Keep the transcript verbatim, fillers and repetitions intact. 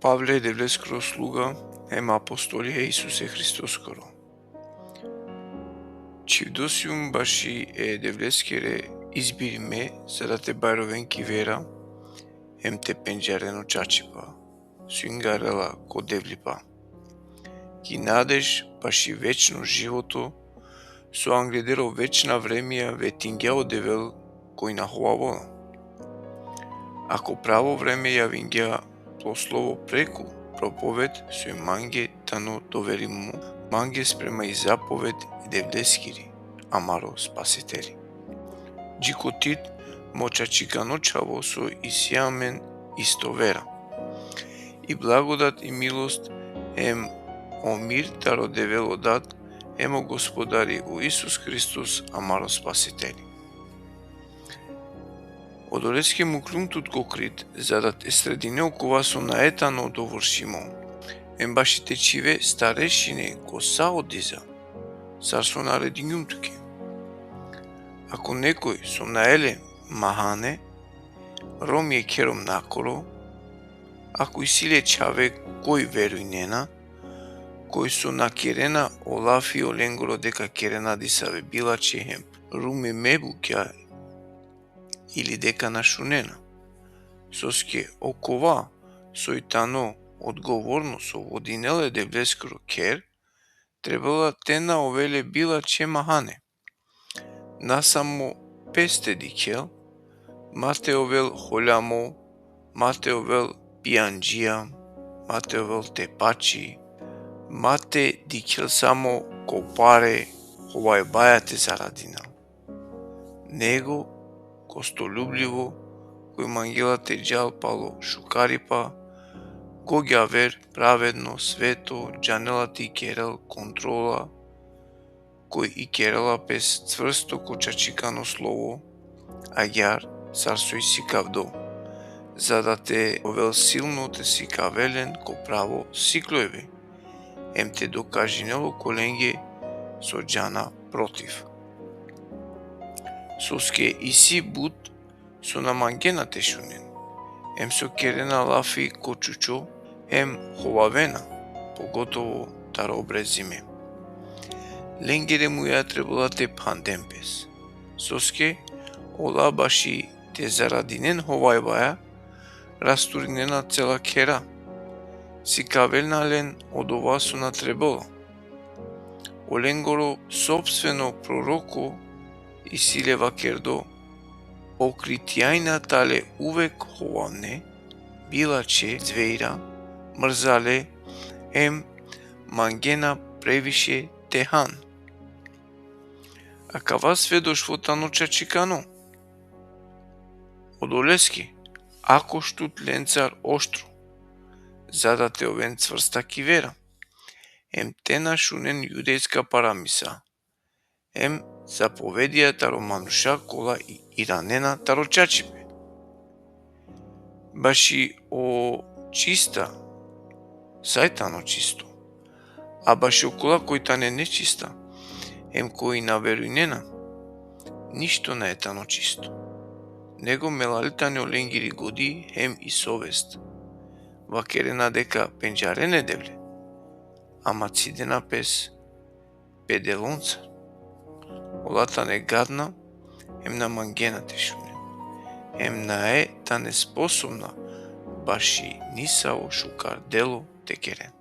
Pavle, e Devleskoro sluga, hem apostoli e Isuse Hristoskoro. Čhivdo sijum baši e Devleskere izbirime, za da te bajroven ki vera, hem te pendžaren o čačipa so ingarela ko Devlipa, ki nadež baši večno životo, so angleder o večna vremija vetingja o Devel koj na hovavola. A ko pravo vreme javingja plo slovo preku propoved, soj mange tano doverimo, mange sprema i zapoved e Devleskiri, amaro Spasiteli. Dži ko Tit, mo čačikano čhavo, so isi amen isto vera. I blagodat i milost hem o mir taro Devel o Dad hem o Gospodari o Isus Hristos, amaro Spasiteli. Odoleske mukljum tut ko Krit, za da te sredine okova so nae tano dovršimo, hem baši te čhive starešine ko sa o diza, sar so naredingjum tuke. Ako nekoj so nae le mahane, rom jekhe romnjakoro, ako isi le čhave koj verujnena, koj so na kerena o lafi olengoro deka kerena disave bilačhe hem rumime bukja, ili deka na šunena. Soske okova soj tano odgovorno so vodinela e Devleskoro kher, trebela te na ovel le bilačhe mahane. Na samo pes te dikhel, ma te ovel holjamo, ma te ovel pijandžija, ma te ovel tepači, ma te dikhel samo ko pare, hovajbaja te zaradinel. Nego gostoljubljivo, koj mangela te džal palo šukaripa, gogjaver, pravedno, sveto, džanela te ikerel kontrola, koj ikerela pes cvrsto ko čačikano slovo, agjaar sar soj sikavdo, za da te ovel silno te sikavel len ko pravo siklojbe, hem te dokažinel okolenge so džana protiv. Soske isi but so na mangena te šunen, hem so kerena lafi ko čučo, hem hovavena, pogotovo taro obrezime. Lengere muja trebela te phanden pes, soske ola baši te zaradinen hovajbaja, rasturinena cela khera, sikavelna len odova so na trebela. Olengoro sopstveno proroko isi le vakerdo: O Kritjanja tale uvek hovavne, bilačhe zvejra, mrzale, hem mangena previše te han. Akava svedoštvo tano čačikano. Odoleske, ako šut lencar oštro, za da te oven cvrsta ki vera, hem te na šunen judejska paramisa, hem zapovedija taro manuša kola i-, iranena taro čačipe. Baši o čista, sa i tano čisto. A baši okola koj tane nečista, hem koj na verujnena, ništo nae tano čisto. Nego melali tane olengiri godi hem i sovest. Vakerena deka pendžarena e Devle, ama cidena pes pe delonca. Ola tane gadna, hem na mangena te šunen, hem nae tane sposobna baši nisavo šukar delo te keren.